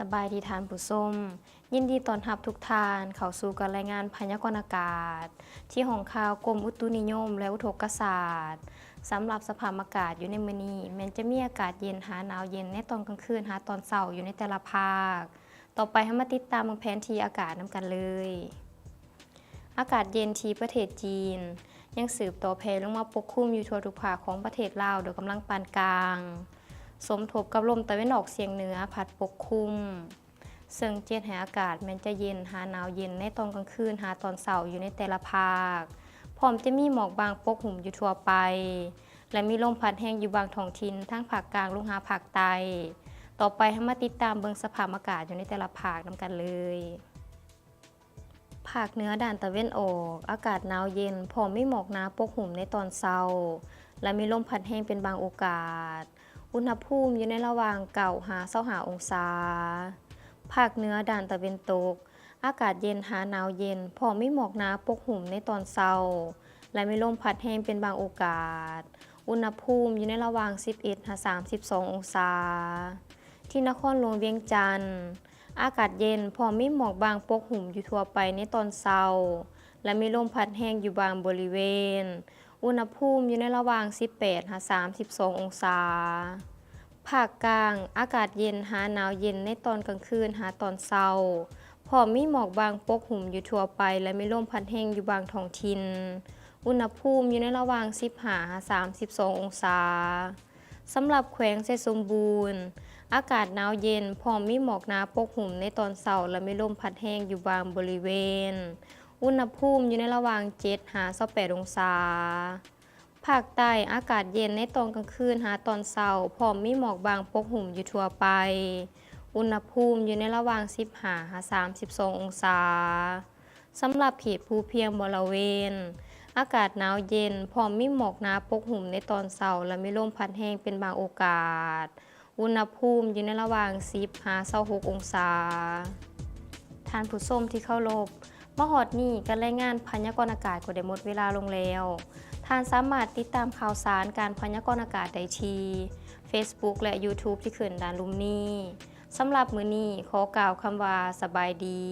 ສະບາຍດີທ່ານຜູ້ຊົມ, ຍິນດີຕ້ອນຮັບທຸກທ່ານເຂົ້າສູ່ການລາຍງານພະຍາກອນອາກາດ ທີ່ຫ້ອງຂ່າວກົມອຸຕຸນິຍົມ ແລະ ອຸທົກກະສາດ. ສຳລັບສະພາບອາກາດຢູ່ໃນມື້ນີ້ ແມ່ນຈະມີອາກາດເຢັນຫາໜາວເຢັນໃນຕອນກາງຄືນຫາຕອນເຊົ້າຢູ່ໃນແຕ່ລະພາກ. ຕໍ່ໄປເຮົາມາຕິດຕາມເບິ່ງແຜນທີ່ອາກາດນຳກັນເລີຍ. ອາກາດເຢັນທີ່ປະເທດຈີນ ຍັງສືບຕໍ່ແຜ່ລົງມາປົກຄຸມຢູ່ທົ່ວທຸກພາກຂອງປະເທດລາວໂດຍກຳລັງປານກາງ, ສົມທົບກັບລົມຕາເວັນອອກສຽງເໜືອພັດປົກຄຸມ, ເຊິ່ງຈະເຮັດໃຫ້ອາກາດແມ່ນຈະເຢັນຫາໜາວເຢັນໃນຕອນກາງຄືນຫາຕອນເຊົ້າຢູ່ໃນແຕ່ລະພາກ, ພ້ອມຈະມີໝອກບາງປົກຫຸ້ມຢູ່ທົ່ວໄປ ແລະ ມີລົມພັດແຮງຢູ່ບາງທ້ອງຖິ່ນ ທັງພາກກາງລົງຫາພາກໃຕ້. ຕໍ່ໄປເຮົາມາຕິດຕາມເບິ່ງສະພາບອາກາດຢູ່ໃນແຕ່ລະພາກນຳກັນເລີຍ. ພາກເໜືອດ້ານຕາເວັນອອກ ອາກາດໜາວເຢັນ ພ້ອມມີໝອກໜາປົກຫຸ້ມໃນຕອນເຊົ້າ ແລະ ມີລົມພັດແຮງເປັນບາງໂອກາດ. ອຸນຫະພູມຢູ່ໃນລະຫວ່າງເກົ້າຫາຊາວຫ້າອົງສາ. ພາກເໜືອດ້ານຕາເວັນຕົກ ອາກາດເຢັນຫາໜາວເຢັນ ພ້ອມມີໝອກໜາປົກຫຸ້ມໃນຕອນເຊົ້າ ແລະ ມີລົມພັດແຮງເປັນບາງໂອກາດ. ອຸນຫະພູມຢູ່ໃນລະຫວ່າງສິບເອັດຫາສາມສິບສອງອົງສາ. ທີ່ນະຄອນຫຼວງວຽງຈັນ ອາກາດເຢັນ ພ້ອມມີໝອກບາງປົກຫຸ້ມຢູ່ທົ່ວໄປໃນຕອນເຊົ້າ ແລະ ມີລົມພັດແຮງຢູ່ບາງບໍລິເວນ. ອຸນຫະພູມຢູ່ໃນລະຫວ່າງສິບແປດຫາສາມສິບສອງອົງສາ. ພາກກາງ ອາກາດເຢັນຫາໜາວເຢັນໃນຕອນກາງຄືນຫາຕອນເຊົ້າ, ພ້ອມມີໝອກບາງປົກຫຸ້ມຢູ່ທົ່ວໄປ ແລະ ມີລົມພັດແຮງຢູ່ບາງທ້ອງຖິ່ນ. ອຸນຫະພູມຢູ່ໃນລະຫວ່າງສິບຫ້າຫາສາມສິບສອງອົງສາ. ສຳລັບແຂວງໄຊສົມບູນ, ອາກາດໜາວເຢັນ ພ້ອມມີໝອກໜາປົກຫຸ້ມໃນຕອນເຊົ້າ ແລະ ມີລົມພັດແຮງຢູ່ບາງບໍລິເວນ. ອຸນຫະພູມຢູ່ໃນລະຫວ່າງເຈັດຫາຊາວແປດອົງສາ. ພາກໃຕ້ ອາກາດເຢັນໃນຕອນກາງຄືນຫາຕອນເຊົ້າ, ພ້ອມມີໝອກບາງປົກຫຸ້ມຢູ່ທົ່ວໄປ. ອຸນຫະພູມຢູ່ໃນລະຫວ່າງສິບຫ້າຫາສາມສິບສອງອົງສາ. ສຳລັບເຂດພູພຽງບໍລະເວນ, ອາກາດໜາວເຢັນ ພ້ອມມີໝອກໜາປົກຫຸ້ມໃນຕອນເຊົ້າ ແລະ ມີລົມພັດແຮງເປັນບາງໂອກາດ. ອຸນຫະພູມຢູ່ໃນລະຫວ່າງສິບຫາຊາວຫົກອົງສາ. ທ່ານຜູ້ຊົມທີ່ເຄົາລົບ, ມາຮອດນີ້ການລາຍງານພະຍາກອນອາກາດກໍໄດ້ໝົດເວລາລົງແລ້ວ. ທ່ານສາມາດຕິດຕາມຂ່າວສານການພະຍາກອນອາກາດໄດ້ທີ່ Facebook ແລະ YouTube ທີ່ຂຶ້ນດ້ານລຸ່ມນີ້. ສຳລັບມື້ນີ້ ຂໍກ່າວຄຳວ່າ ສະບາຍດີ.